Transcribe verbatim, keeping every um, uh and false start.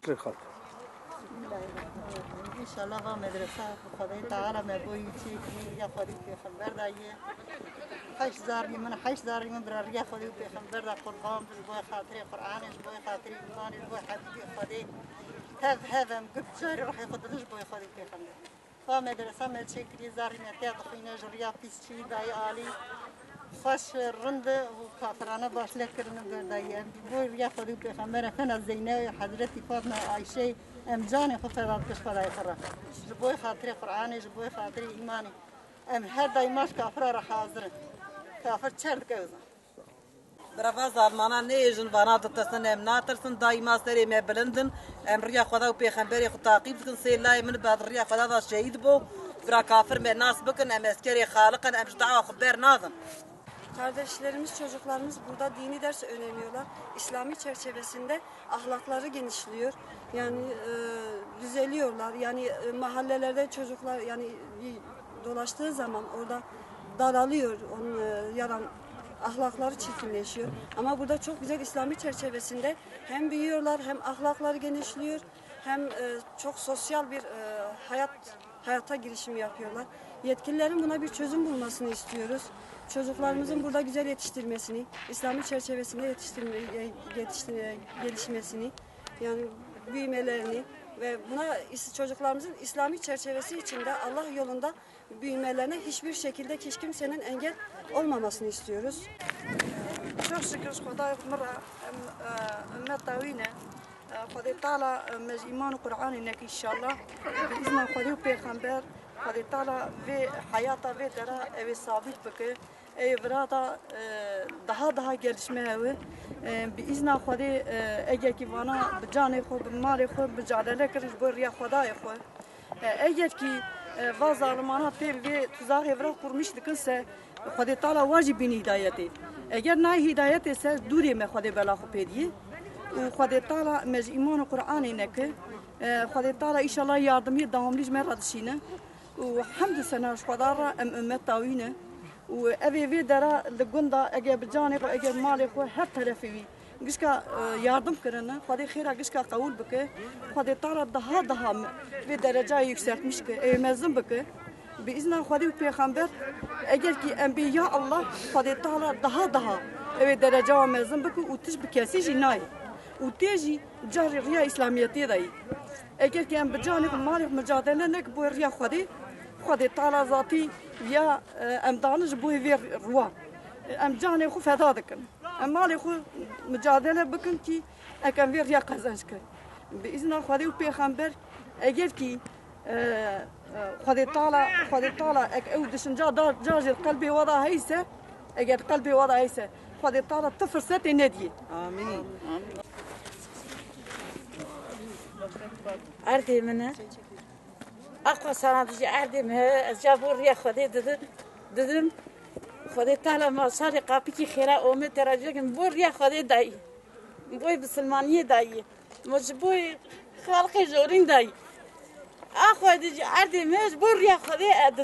Rêxat. Înşallah va medresa bi Xwedê Teala me bo yî çêkirî, ya Xwedê û Pêxember daye. Heşt zarî min, heşt zarî min bira riya Xwedê û Pêxember da qurban bin, ji bo xatirê Qur'anê, ji bo xatirê îmanê, ji bo hebîbê Xwedê. Hev hev em gir carê ruhê xwe didin ji bo Xwedê û Pêxember. Va medresa me çêkirî, zarî me tê dixwîne, ji riya pîs çî dayê alî. Xweş, rind û kafirane baş lê kirine berdayî. Em ji bo riya Xwedê û Pêxember Efenda Zeynep, Hezretî Fatma, Ayşeyê, em canê xwe feda dikin ji Xwedayê xwe re. Ji bo xatirê Qur'anê, ji bo xatirê îmanê. Em her daîma ji kafira re hazir in. Kafir çer dike wisa. Bira va zalimana nehêjin, vana ditirsin, em natirsin, daîma serê me bilind in. Em riya Xweda û Pêxemberê xwe taqîb dikin. Sê layê min bi riya Xweda da şehîd bû. Bira kafir me nas bikin, em eskerê Xaliq in, em ji dawa xwe bernadin. Kardeşlerimiz, çocuklarımız burada dini ders öğreniyorlar. İslami çerçevesinde ahlakları genişliyor. Yani, e, düzeliyorlar. Yani, e, mahallelerde çocuklar, yani, bir dolaştığı zaman orada daralıyor. Onun, e, yaran ahlakları çirkinleşiyor. Ama burada çok güzel İslami çerçevesinde hem büyüyorlar, hem ahlakları genişliyor, hem, e, çok sosyal bir, e, hayat hayata girişim yapıyorlar. Yetkililerin buna bir çözüm bulmasını istiyoruz. Çocuklarımızın burada güzel yetiştirmesini, İslami çerçevesinde yetiştirme, e, yetiştirme, gelişmesini, yani büyümelerini ve buna is-, çocuklarımızın İslami çerçevesi içinde Allah yolunda büyümelerine hiçbir şekilde hiç kimsenin engel olmamasını istiyoruz. Çok şükür Xwedayê min re em, e, ümmet dawî ne. Xwedê Teala me ji îman û Qur'anê neke înşallah. Bi îzna Xwedê û Pêxember, Xwedê Teala vê heyata vê dera ew ê sabît bike. Ew ê virata, e, daha daha gelişme hewe. E, bi îzna Xwedê, e, eger kî vana bi canê xwe, bi malê xwe micadele kirin ji bo riya Xwedayê xwe. E, eger kî, e, va zalimana tên vê tuzaxê vira qurmîş dikin se, Xwedê Teala wa jî bînî hidayetê. Eger nayê hidayetê se, dûrê me Xwedê bela xwe pê diyê. Û Xwedê Teala me ji îman û Qur'anê neke. E, Xwedê Teala înşallah yardimiyê dewamlî ji me re dişîne. Û hemd û sena ji Xweda re em ummet dawî ne. Û evê vê dera li gunda eger bi canê xwe, eger malê xwe her terefê wî gişka, e, yardim kirine. Xwedê xêra gişka qewûl bike. Xwedê Teala daha daha me vê derecayê yükseltmiş ke, ê mezin bike. Bi îzna Xwedê û Pêxember, eger kî em bê ya Allah, Xwedê Teala daha daha ew ê dereca mezin bike û tişt bi kesî jî nayê. Û tê jî carê riya Îslamiyetê de yî. Eger kî em bi canê xwe, malê xwe micadele neke bo riya Xwedê, Xwedê Teala zatî ya, e, em dane ji bo vê riwa. Em canê xwe feda dikin. Em malê xwe micadele bikin kî ek em vê riya qezenc kin. Bi îzna Xwedê û Pêxember, eger kî, e, e, Xwedê Teala, Xwedê Teala ek ew düşünca da, ca jê qelbê we da heyse, eger qelbê we da heyse, Xwedê Teala ti firsetê nediyê. Amîn. Erdê min e. Aqwa sana dijî erdê min e, ez ca bo riya Xwedê didim, didim. Xwedê Teala ma şarê qapikî xêra omê te re cêkim bo riya Xwedê dayî. Boy bisilmaniyê dayî. Ma ji boy xalqê jorîn dayî. Aqwa dijî erdê min ji bo riya Xwedê e